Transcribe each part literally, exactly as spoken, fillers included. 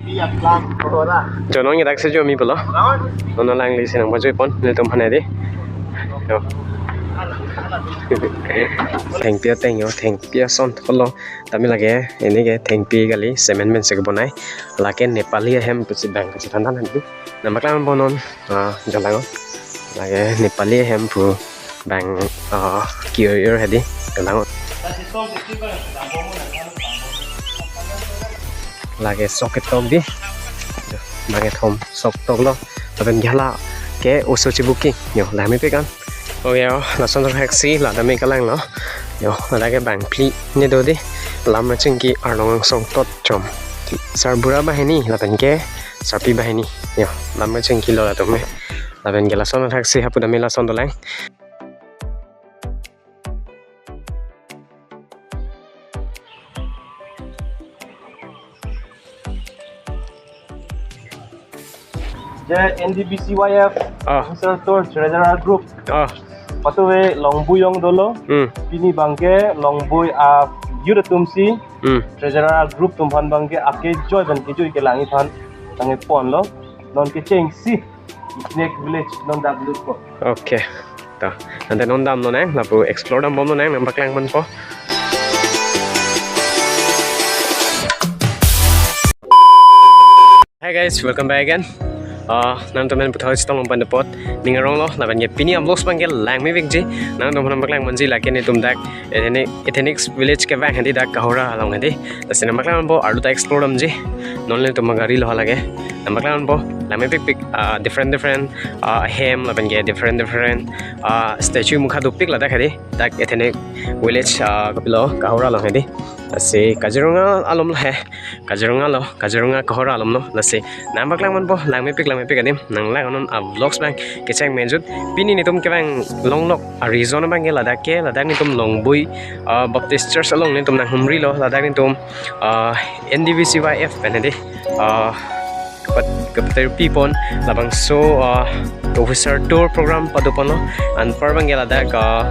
Jonong ya dak sejo mi pulo. Nona lang li sinang bajoi pon, nelitum hane di. Yo. Thengpi ateng yo, thengpi ason pulo. Tame lake, ini ke thengpi kali, cement pen si kebonai. Lake Nepali ahem pusi bang kachethan than di. Nangpaklang pon non, ah, jalang. Lake Nepali ahem pu bang, ah, kiyor hedi, jalang. Lake sok ketok di. Bang kethom sok toklo. Lapen gala ke oso chibuki. Yo, la mepik an. Oh yo, lason thaksi, la tame kelang lo. Yo, la ke bang phli ne do di. Lam chingki arlong song tot chom. Sarbura banghini, lapen ke sarpi banghini. Yo, lam chingki lo latum me. Lapen ke lason thaksi hapu tame lason dolang. Je N D B C Y F, ah, Officer Tour Treasurer Group. Ah. Patuve Longbui along dolo. Hmm. Pini bangke Longbui a youth atum si. Hmm. Treasurer Group atum aphan bangke ake joy ban kejui kelang aphan tangke ponlo. Non kechengsi Snack Village non dak lut ko. Okay. To, ante non damlo nang, lapu explore dambomlo nang, nangpaklang ponpo. Hi guys, welcome back again. Uh, nangtum pen puthot chetong long pan depot ning arong lo, lapen ke pini a-vlogs bangke lang mevikji, nangtum aphan nangpaklang ponji lake netum dak ethnic, ethnic village kevang hedi dak Kohora along hedi. Lasi nangpaklang ponpo, arlo ta explore damji. Non nelitum agari lo lake. Nangpaklang ponpo, lang mepikpik, ah, different different, ah, hem, lapen ke different different, ah, statue mukha dopik ladak hedi. Dak ethnic village, ah, kopilo Kohora along hedi. Lasi Kaziranga along lo he. Kaziranga lo, Kaziranga Kohora along lo. Lasi nangpaklang ponpo, lang mepik, lang mepik adim. Nanglang non a-vlogs bang kecheng menjut. Pini netum kevang longlok a-reason bangke ladak ke, ladak netum Longbui, ah, Baptist Church along netum nanghumrilo, ladak netum, ah, N D B C Y F pen hedi, ah, kapat-, kapaterpi pon labangso, ah, officer tour program pado ponlo. Anpar bangke ladak, ah,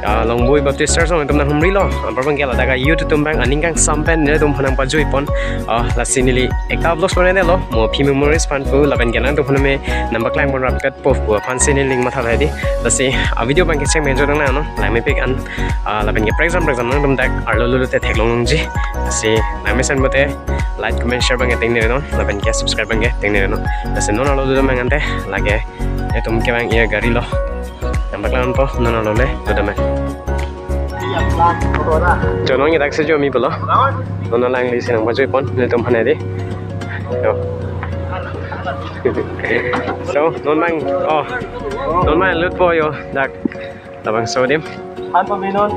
ah, Longbui Baptist Church along netum nanghumrilo. Anpar bangke ladak a-youth atum bang aning kangsam pen netum aphan nangpajui pon. Ah, lasi neli ekta vlogs banai lo, mo phi memories aphan pu, lapen ke nangtum aphan me nangpaklang pon rapket po pu aphan si neli ning matha hedi. Lasi a-video bang kecheng menjut nanglang non, lang mepik an, ah, lapen ke prekjam prekjam nangtum dak arlo lulu te theklong longji. Lasi nangmesen pote like, comment, share bang keteng ni non, lapen ke subscribe bang keteng ni non. Lasi non arlo lulu mang ante, lake netum kevang agari lo. Nangpaklang ponpo, non arlo le, do dame. Jonong ya dak sejo mi pulo. Nona lang li sinang bajoi pon, netum hane di. Yo. So, non mang, oh, non mang lutpo yo, dak labangso adim. An pamenon,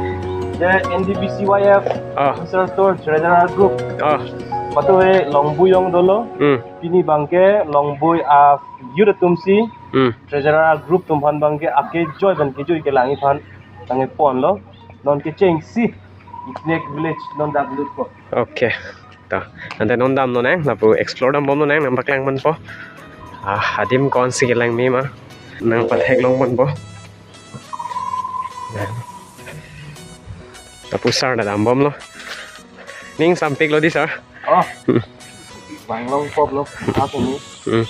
je N D B C Y F, ah, Officer Tour Treasurer Group. Ah. Patuve Longbui along dolo. Hmm. Pini bangke Longbui a youth atum si. Hmm. Treasurer Group atum aphan bangke ake joy ban kejui kelang aphan tangke ponlo. Non kechengsi Snack Village non dak lut ko. Okay. To, ante non damlo nang, lapu explore dambomlo nang, nangpaklang ponpo. Ah, adim konsi kelang me ma, nangpatheklong ponpo. Lapu sir ta dambomlo. Ning sampiklo di sir. Oh. Hmm. Bang long pop lo. Aku ni. Hmm.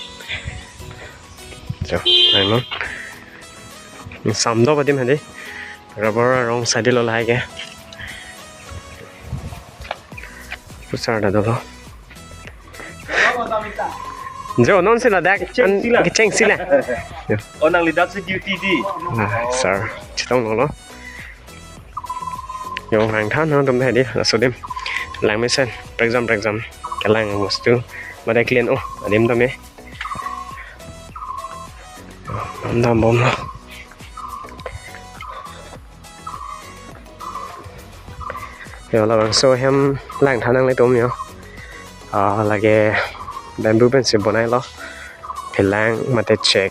So, bang long. Ning sam do adim hedi. Rubber arong sadi lo lahai ke. Lapu sir ta dolo. Jo, non si ladak, an, kechengsi la. Kechengsi la. Jo. Oh, nangli dak si duty di. Ah, sir. Chetong lo lo. Jo, langthan nangtum hedi, laso adim. Lang mesen, prekjam prekjam kelang bostu. Mada clean o, adim tame. Dam dambomlo. Jo, labangso ahem langthan nanglitum jo. Ah, lake bamboo pensi bonailo. Phelang mate chek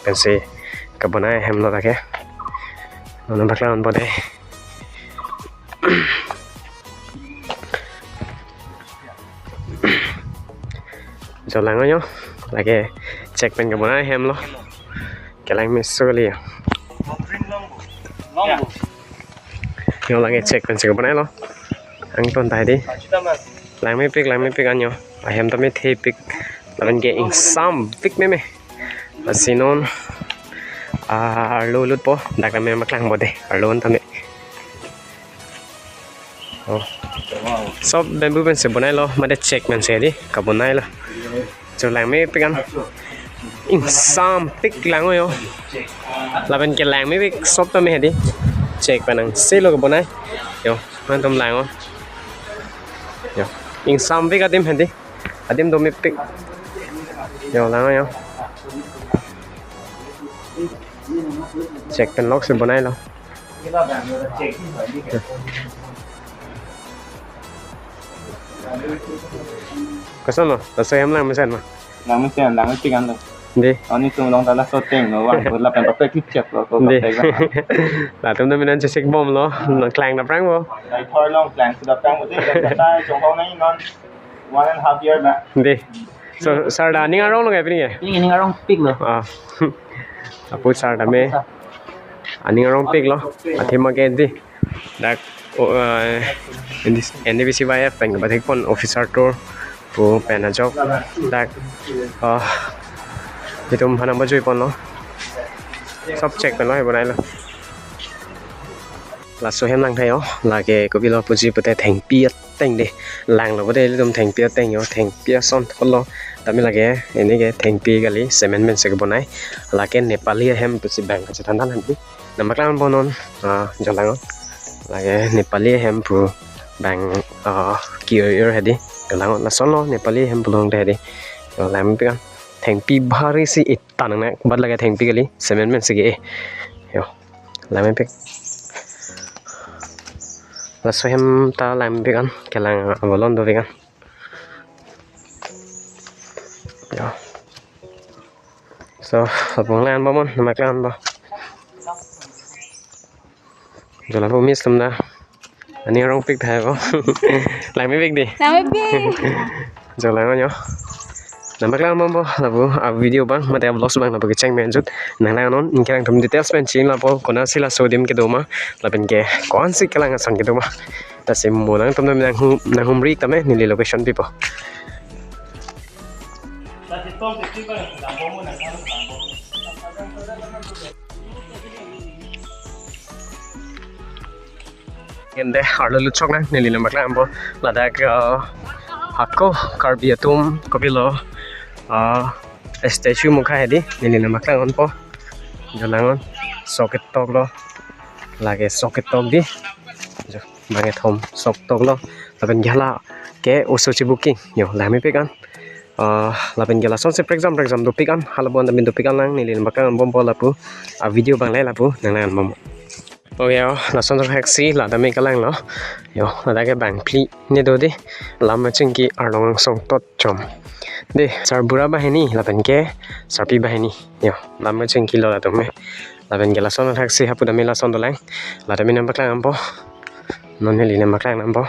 pensi kebonai ahem lo lake. Non nangpaklang ponpo de. Jo lang jo, lake chek pen kebonai ahem lo. Kelang meso kali jo. Jo, lake chek pensi kebonailo. Angton ta hedi. Lang mepik, lang mepik an jo. Ahem tame thepik, lapen ke ingsampik meme. Lasi non, ah, arlo lutpo, dak tame nangpaklangpo dei, arlo an tame. Oh. Sob bamboo pensi bonailo, mate chek pensi dei, kabonailo. Cho langmepik an. Ingsampik lang-o yo. Lapen ke langmepik sob tame dei. Chek pen nangselo kebonai. Yo, nangtum lang-o. Yo. Ingsampik adim dei. Adim domepik. Yo, lang-o yo. Chek pen loksi bonailo. Koson lo, laso ahem langmesen ma? Langmesen, langmepik an lo. Dei. Aning tum along ta laso ateng lo, vang pur lapen paprek kichet lo, ko Dei. Paprek lo. Latum do minan chesik bomlo, nangklang daprangpo. Nai thor long klang sudah prang, udah kata, chong kong nai non one and a half year na. Dei. So, sir dak aning arong lo kaprek ke? Ini aning arongpik lo. Ah. Apu sir tame aning arongpik lo. Athema ke dei. Dak, oh, eh, N D B C Y F pen batik pon officer tour pu pen ajok. Dak, ah, itum hanam bajui ponlo. Sob chek pen lo, he bonailo. Laso ahem lang tha yo, lake kopilo puji pute thengpi ateng dei. Langlo pute ilitum thengpi ateng yo, thengpi ason kolo. Tame lake, ini ke thengpi kali, cement pensi kebonai. Lake Nepali ahem pusi bang kachethan than dei. Nangpaklang ponnon, ah, jo lang-o. Lake Nepali ahem pu bang, ah, kiyor-yor dei. Jo lang-o, lasonlo Nepali ahem pu long dei. Jo langpik an. Thengpi bhari si itan nang, but lake thengpi kali, cement pensi ke-e. Yo. Langmepik. Laso ahem ta langmepik an, kelang abolon dopik an. Yo. So, apung lang bomnon, nangpaklang po. Jo lapu miss tum dak. Aning arongpik tha ko. Langmepik dei. Langmepik. Jo lang-o yo. Nangpaklang bompo, lapu a video abang, mate a vlogs abang, lapu kecheng pen jut. Nanglang non, ingke nangtum details pen chin lapo, konatsi laso adim kedo ma, lapen ke, ko-ansi kelang ason kedo ma. Lasi mo nangtum nanghum, nanghumri tame, neli location pipo. Ingke dei arlo lutchok nang, neli nangpaklang po. Ladak, ah, hako Karbi atum kopilo, ah, statue mukha dei, neli nangpaklang ponpo. Jo lang-o, sok ketok lo. Lake sok ketok dei. Jo, bang kethom sok tok lo. Lapen ke hala ke oso chibuking. Yo, langmepik an. Ah, lapen ke lasonsi prekjam prekjam dopik an, hala bon damin dopik an lang, neli nangpaklang bompo lapu. A video abang le lapu, nanglang bompo. Okay yo, lason thaksi, la tame kelanglo. Yo, ladak ke bang phli ne do dei, lam kachingki arlong angsong tot chom. Dei, sarbura banghini, lapen ke sarpi banghini. Yo, lam kachingki lo latum me. Lapen ke lason thaksi hapu tame lason dolang. La tame nangpaklang bompo. Non neli nangpaklang bompo.